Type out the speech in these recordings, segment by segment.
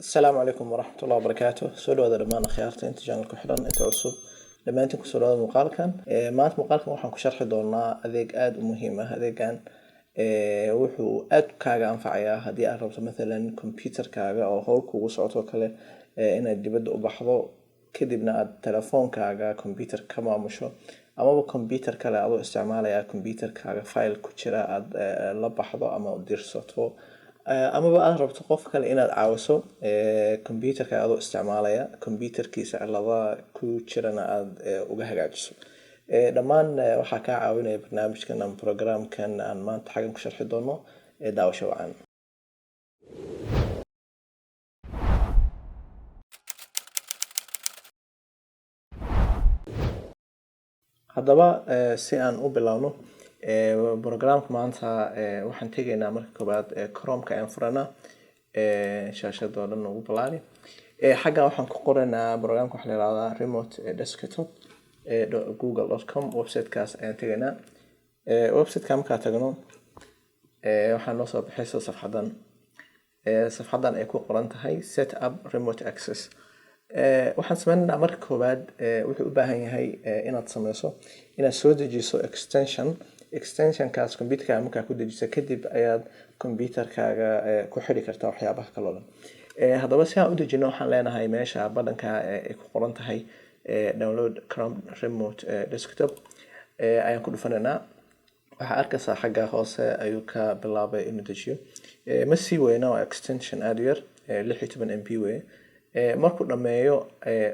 Asalaamu calaykum waraxmatullahi wabarakaatu. Soo dhawaada dhammaan akhyaarta inta channel ku xidhan, inta cusub, dhammaantiin kusoo dhawaada muuqaalkan. Maanta muuqaalkan waxaan ku sharxi doonaa adeeg aada u muhiim ah. Adeegan wuxuu aad kaaga anfacayaa haddii aad rabto, mathalan, computerkaaga oo howl kugu socoto kale inaad dibadda u baxdo, kadibna aad telefoonkaaga computer ka maamusho, amaba computer kale adoo isticmaalaya computerkaaga file ku jira aad la baxdo ama dirsato, amaba aad rabto qof kale inaad caawiso computerka adoo isticmaalaya computerkiisa, ciladaha ku jirana aad uga hagaajiso. Dhammaan waxaa kaa caawinaya barnaamijkan ama programkan aan maanta xaggan ku sharxi doono. Daawasho wacan. Haddaba, si aan u bilowno programka maanta, waxaan tegaynaa marka koobaad Chromeka ayaan furanaa, shaashada oo dhan ugu balaari. Xaggan waxaan ku qoranaa programka waxaa la yihahdaa remote desktop google.com. Websitekaas ayaan tegaynaa. Websiteka markaa tagno, waxaa noo soo baxaysa safxadan, safxadan ay ku qoran tahay "Set up remote access". Waxaan sameynaynaa marka koowaad, wuxuu u baahan yahay inaad sameyso, inaad soo dejiso extension. Extensionkaas computerkaaga markaa ku dejiso kadib ayaad computerkaaga ku xidhi kartaa waxyaabaha kale oo dhan. Haddaba, si aan u dejino, waxaan leenahay meesha badhanka ay ku qoran tahay "Download Chrome Remote Desktop" ayaan ku dhufanaynaa. Waxaa arkaysaa xagga hoose ayuu ka bilaabay inuu dejiyo. Ma sii weyna, waa extension aada u yar, 16 MB weye. Markuu dhameeyo,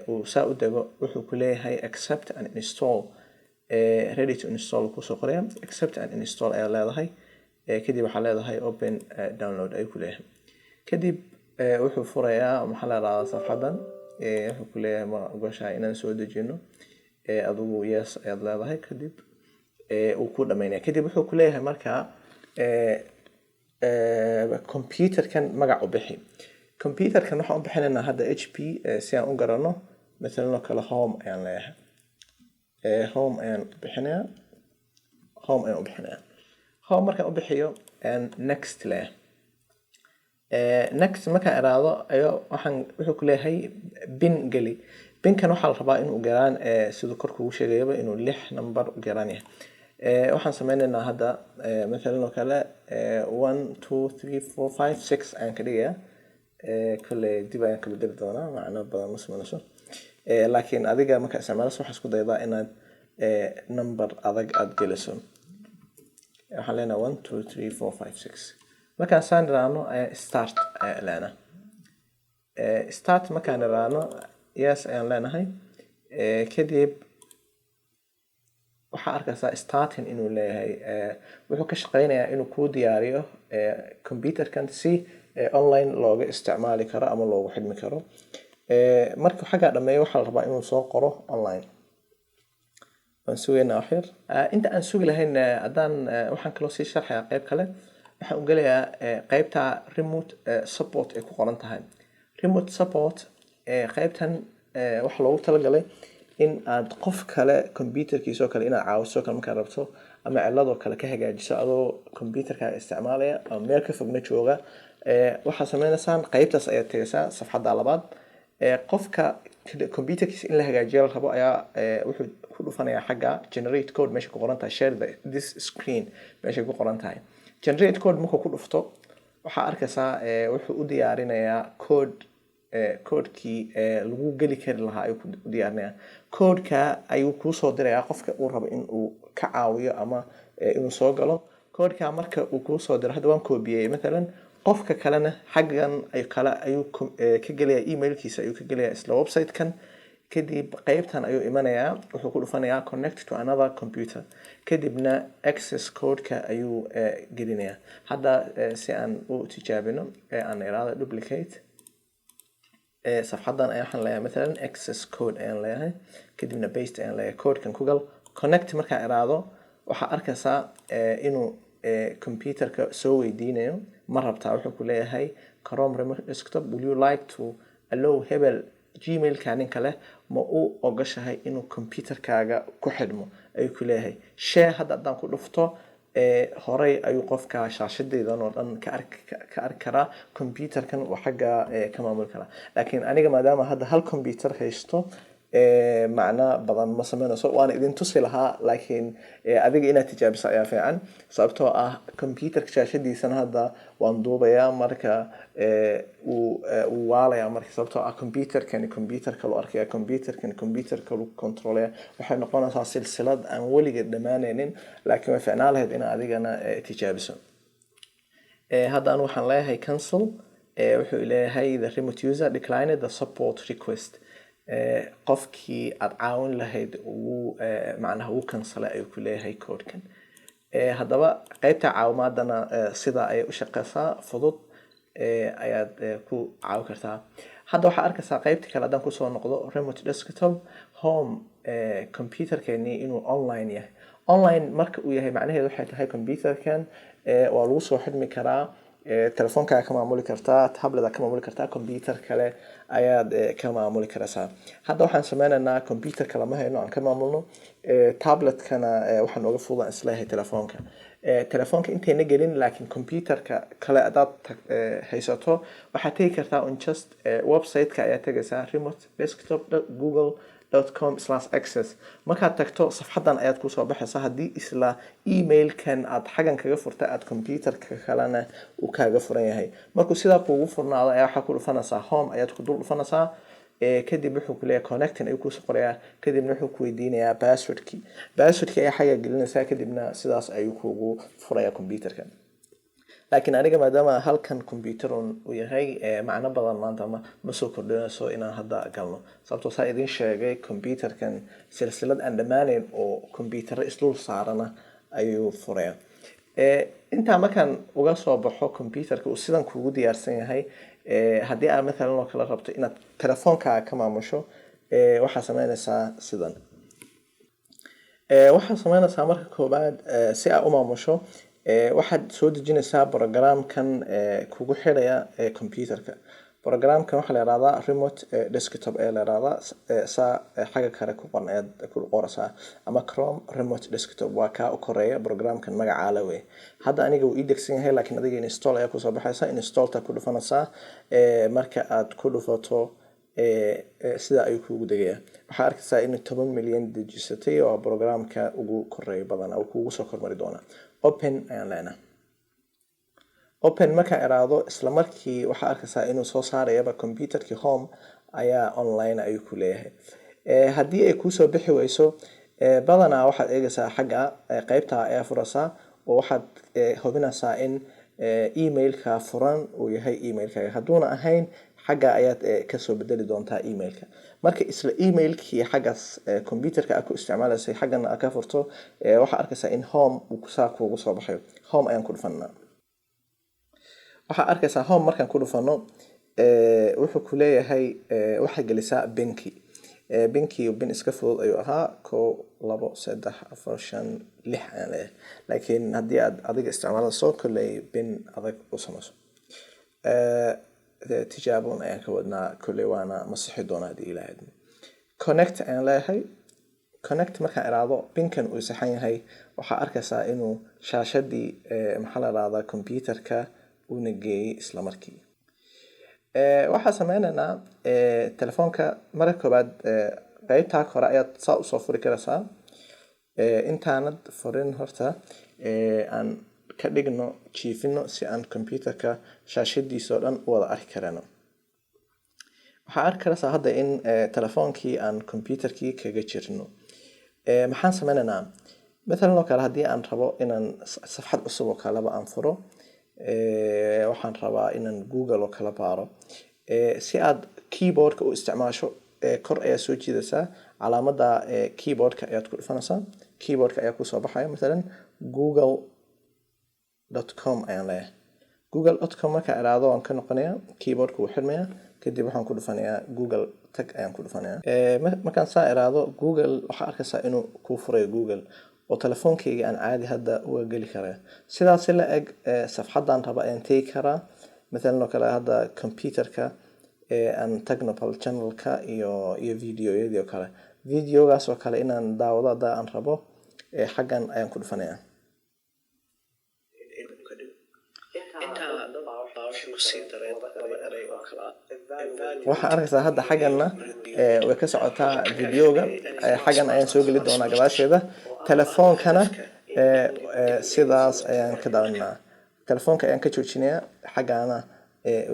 uu saa u dego, wuxuu ku leeyahay "Accept and install", "Ready to install" kusoo qoraya. "Accept and install" ayaa leedahay. Kadib waxaa leedahay "Open download" ayuu ku leeyahay. Kadib wuxuu furayaa, maxaa la dhahdaa, safxadan. Wuxuu ku leeyahay, "Ma ogoshahay inaan soo dejino?" Adigu "Yes" ayaad leedahay. Kadib uu ku dhameynaya. Kadib wuxuu ku leeyahay markaa, "Computerkan magac u bixi." Computerkan waxaan u bixinaynaa hadda HP, si aan u garano. Mathalan oo kale Home ayaan leeyahay. Home ayaan u bixinayaa, Home ayaan u bixinayaa. Home markaan u bixiyo ayaan "Next" leeyahay. "Next" markaan iraahdo ayo waxaan, wuxuu ku leeyahay "PIN geli." PINkan waxaa la rabaa inuu garaan, siduu kor kugu sheegayaba, inuu lix number u garaan yahay. Waxaan sameynaynaa hadda, mathalan oo kale, 1 2 3 4 5 6 ayaan ka dhigayaa. Kolley dib ayaan ka bedeli doonaa, macno badan ma sameynayso. Laakiin adiga markaa isticmaalayso, waxaa isku daydaa inaad number adag aad geliso. Waxaan leenahay 1 2 3 4 5 6. Markaan saan iraahno ayaan "Start" ayaan leenahay. "Start" markaan iraahno, "Yes" ayaan leenahay. Kadib waxaa arkaysaa "Starting" inuu leeyahay. Wuxuu ka shaqeynayaa inuu kuu diyaariyo computerkan si online looga isticmaali karo ama loogu xidhmi karo. Markuu xaggaa dhameeyo, waxaa la rabaa inuu soo qoro "Online". Waan sugaynaa wax yar. Inta aan sugi lahayn, haddaan waxaan kaloo sii sharxayaa qeyb kale. Waxaan u gelayaa qeybta "Remote support" ay ku qoran tahay. "Remote support", qeybtan waxaa loogu talagalay in aad qof kale computerkiisa oo kale inaad caawiso kale markaad rabto, ama ciladoo kale ka hagaajiso adoo computerkaaga isticmaalaya ama meel ka fogna jooga. Waxaad sameynaysaan, qeybtaas ayaad tegaysaa, safxadda labaad. Qofka computerkiisa in la hagaajiyo la rabo ayaa wuxuu ku dhufanayaa xagga "Generate code" meesha ku qoran tahay, "Share this screen" meesha ku qoran tahay. "Generate code" markuu ku dhufto, waxaa arkaysaa wuxuu u diyaarinayaa code. Codekii lagu geli kari lahaa ayuu ku u diyaarinayaa. Codeka ayuu kuusoo dirayaa qofka uu rabo in uu ka caawiyo ama inuu soo galo. Codeka marka uu kuusoo diro, hadda waan koobiyey mathalan, qofka kalena xaggan ay kale ayuu ka gelayaa, emailkiisa ayuu ka gelayaa isla website-kan. Kadib qeybtan ayuu imanayaa, wuxuu ku dhufanayaa "Connect to another computer", kadibna access codeka ayuu gelinayaa. Hadda si aan u tijaabino, aan iraahdo "Duplicate". Safxadan ayaa waxaan leeyahay, mathalan, "Access code" ayaan leeyahay, kadibna "Paste" ayaan leeyahay. Codekan ku gal. "Connect" markaan iraahdo, waxaa arkaysaa inuu computerka soo weydiinayo, "Ma rabtaa?" Wuxuu ku leeyahay "Chrome Remote Desktop, will you like to allow hebel, Gmailka ninka leh, ma u ogoshahay inuu computerkaaga ku xidhmo?" ayuu ku leeyahay. "Share" hadda haddaan ku dhufto, Horey ayuu qofka shaashadeydan oo dhan ka arki karaa, computerkan uu xagga ka maamuli karaa. Laakiin aniga maadaama hadda hal computer haysto, macno badan ma sameynayso. Waana idin tusi lahaa, laakiin adiga inaad tijaabiso ayaa fiican, sababtoo ah computerka shaashadiisana hadda waan duubayaa. Marka wuu waalayaa marka, sababtoo ah computerkani computer kalu arkaya, computerkani computer kalu controlaya. Waxay noqonaysaa silsilad aan weligeed dhammaanaynin, laakiin way ficnaan lahayd inaad adigana tijaabiso. Hadda anu waxaan leeyahay cancel. Wuxuu leeyahay "The remote user declined the support request." Qofkii aad caawin lahayd wuu macnaha wuu cancelay ayuu ku leeyahay codekan. Haddaba qeybta caawimaadana sida ayay u shaqeysaa, fudud ayaad ku caawin kartaa. Hadda waxaa arkaysaa qeybta kale. Haddaan kusoo noqdo remote desktop home, computerkeeni inuu online yahay. Online marka uu yahay, macnaheedu waxay tahay computerkan waa lagu soo xidhmi karaa, telefoonkaa ka maamuli kartaa, tablet ka maamuli kartaa, computer kale ayaad ka maamuli karaysaa. Hadda waxaan sameynaynaa, computer kale ma hayno aan ka maamulno, tabletkana waxaa nooga fududan isleeyahay telefoonka. Telefoonka intayna gelin, laakiin computerka kale hadaad haysato, waxaad tegi kartaa on just website-ka ayaa tegaysaa, remote desktop google.com/access. Markaad tagto, safxadan ayaad kusoo baxaysaa, haddii isla emailkan aad xagan kaga furtay aad computerka kalena uu kaaga furan yahay. Markuu sidaa kuugu furnaado ayaa waxaa ku dhufanaysaa home ayaad ku dul dhufanaysaa. Kadib wuxuu ku leeyahay connecting ayuu kusoo qorayaa. Kadibna wuxuu ku weydiinayaa passwordkii. Passwordkii ayaa xagga gelinaysaa, kadibna sidaas ayuu kugu furayaa computerka. Laakiin aniga maadaama halkan computer uu yahay, macno badan maanta ma soo kordhinayso inaan hadda galno, sababtoo saa idin sheegay, computerkan silsilad aan dhammaanayn oo computerro isdul saarana ayuu furaya. Intaa markaan uga soo baxo, computerka uu sidan kuugu diyaarsan yahay, haddii aad mathalan oo kale rabto inaad telefoonkaaga ka maamusho, waxaa sameynaysaa sidan. Waxaa sameynaysaa marka koobaad, si aad u maamusho, waxaad soo dejinaysaa programkan kugu xidhaya computerka. Programkan waxaa la yihahdaa remote desktop ayaa la yihahdaa. Saa xagga kale ku qoran ayaad ku qoraysaa, ama Chrome remote desktop, waa kaa u koreeya programkan magacaa la wey. Hadda aniga wuu ii degsan yahay, laakiin adiga install ayaa kusoo baxaysa. Installta ku dhufanaysaa. Marka aad ku dhufato, sida ayuu kuugu degaya. Waxaa arkaysaa inuu 10 milyan dejisatay oo programka ugu koreeya badan uu kuugu soo kormari doonaa. Open ayaan leenahay. Open markaan iraahdo, isla markii waxaa arkaysaa inuu soo saarayaba computerkii home ayaa online ayuu ku leeyahay. Haddii ay kuusoo bixi weyso, badanaa waxaad eegaysaa xagga qeybta ayaa furaysaa oo waxaad hubinaysaa in emailka furan uu yahay emailkaaga. Hadduuna ahayn, xagga ayaad kasoo bedeli doontaa emailka. Marka isla emailkii xaggaas computerka aad ku isticmaalaysay xaggana aad ka furto, waxaa arkaysaa in home uu saa kuugu soo baxayo. Home ayaan ku dhufanaa. Waxaa arkaysaa home markaan ku dhufano, wuxuu ku leeyahay waxaa gelisaa PINki. PINki PIN iska fudud ayuu ahaa, kow, labo, saddex, afar, shan, lix ayaan leeyahay. Laakiin haddii aad adiga isticmaalayso, kolley PIN adag u samayso. Tijaabon ayaan ka wadnaa, kolley waana masixi doonaa haddii Ilaahay idmo. Connect ayaan leeyahay. Connect markaan iraahdo, PINkan uu saxan yahay, waxaa arkaysaa inuu shaashadii, maxaa la rahdaa, computerka uuna geeyey isla markii. Waxaa sameyneynaa telefoonka. Marka koobaad, qeybtaa kore ayaad saa usoo furi karaysaa. Intaanad furin horta, aan ka dhigno jiifino si aan computerka shaashadiisa oo dhan u wada arki karano. Waxaa arki karaysaa hadda in telefoonkii aan computerkii kaga jirno. Maxaan sameyneynaa? Mathalan oo kale, haddii aan rabo inaan safxad cusub oo kaleba aan furo, waxaan rabaa inaan Google oo kala baaro. Si aad keyboardka u isticmaasho, kor ayaa soo jiidaysaa calaamada keyboardka ayaad ku dhufanaysaa. Keyboardka ayaa kusoo baxaya. Mathalan google.com ayaan leeyahay. google.com markaan iraahdo, waan ka noqonayaa, keyboardka wuu xirmayaa. Kadib waxaan ku dhufanayaa Google tag ayaan ku dhufanayaa. Markaan saa iraahdo Google, waxaa arkaysaa inuu kuu furayo Google oo telefoonkeyga aan caadi hadda uga geli karaya. Sidaas la eg, safxadan raba ayaan tegi karaa. Mathalan oo kale, hadda computerka aan tagno, bal channelka iyo videoyadii oo kale, videogaas oo kale inaan daawado hadda aan rabo, xaggan ayaan ku dhufanayaa. Waxaa arkaysaa hadda xagganna way ka socotaa videoga. Xaggan ayaan soo geli doonaa gadaasheeda. Telefoonkana sidaas ayaan ka daawanaa. Telefoonka ayaan ka joojinayaa, xaggaana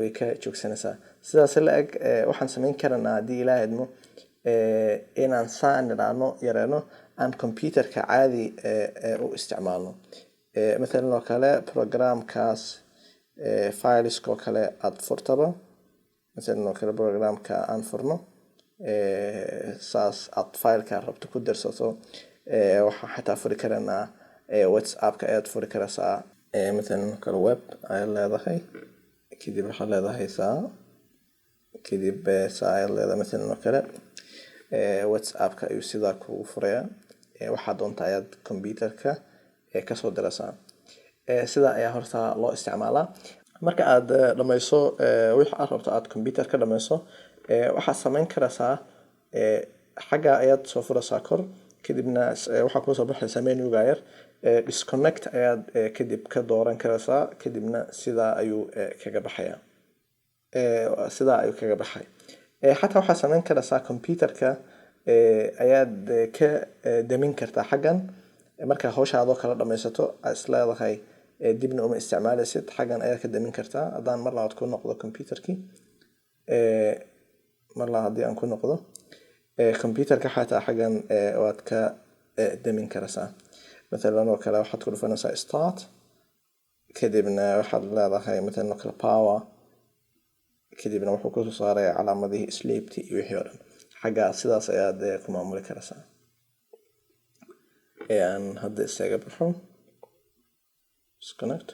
way ka joogsanaysaa. Sidaas la eg waxaan samayn karanaa, haddii Ilaah idmo, inaan saan nidhaahno, yareeno, aan computerka caadi u isticmaalno. Mathalan oo kale programkaas fileska oo kale aad furtaba, mathalan oo kale programka aan furno, saas aad fileka rabto ku dirsato. Waxaan xataa furi karanaa WhatsAppka ayaad furi karaysaa. Mathalan oo kale web ayaad leedahay, kadib waxaad leedahay saa, kadib saa ayaad leedahay. Mathalan oo kale WhatsAppka ayuu sidaa kugu furayaa. Waxaad doonta ayaad computerka kasoo diraysaa. Sidaa ayaa horta loo isticmaalaa. Marka aad dhammayso wixii aad rabto, aad computer ka dhammayso, waxaad samayn karaysaa xagga ayaad soo furaysaa kor, kadibna waxaa kusoo baxaysa menuga yar, disconnect ayaad kadib ka dooran karaysaa, kadibna sidaa ayuu kaga baxaya, sidaa ayuu kaga baxay. Xataa waxaad samayn karaysaa computerka ayaad ka damin kartaa xaggan. Marka hawshaadoo kala dhammaysato, aad is leedahay dibna uma isticmaalaysid, xaggan ayaad ka damin kartaa. Haddaan mar labaad ku noqdo computerkii, mar labaad haddii aan ku noqdo computerka, xataa xaggan waad ka damin karaysaa. Mathalan oo kale waxaad ku dhufanaysaa start, kadibna waxaad leedahay mathalan oo kale power, kadibna wuxuu kusoo saaraya calaamadihii sleepti iyo wixii oo dhan. Xagga sidaas ayaad ku maamuli karaysaa. Aan hadda isaga baxo, disconnect.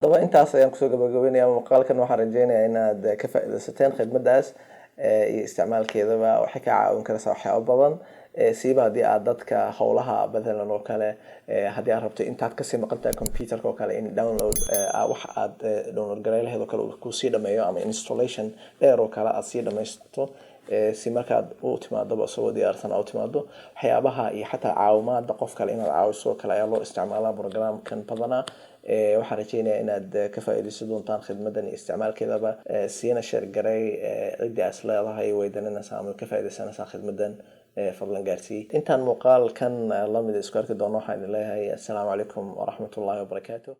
Haddaba intaas ayaan kusoo gabagabeynaya muuqaalkan. Waxaan rajeynayaa inaad ka faa'iidaysateen khidmadaas iyo isticmaalkeedaba. Waxay ka caawin karaysaa waxyaabo badan, siiba haddii aad dadka howlaha mathalan oo kale, haddii aad rabto intaad kasii maqan tahay computerka oo kale in download wax aad download garay lahayd oo kale uu kusii dhameeyo, ama installation dheer oo kale aad sii dhamaysto, si markaad u timaadaba isagoo diyaarsan aad u timaado. Waxyaabaha iyo xataa caawimaada qof kale inaad caawiso oo kale ayaa loo isticmaalaa programkan badanaa. Waxaan rajeynayaa inaad ka faa'iidaysan doontaan khidmadan iyo isticmaalkeedaba. Siina share garay ciddii aad is leedahay way daninaysaa ama ka faa'iidaysanaysaa khidmadan, fadlan gaarsii. Intaan muuqaalkan lamid isku arki doono, waxaan idin leeyahay assalaamu calaykum waraxmatullaahi wabarakaatu.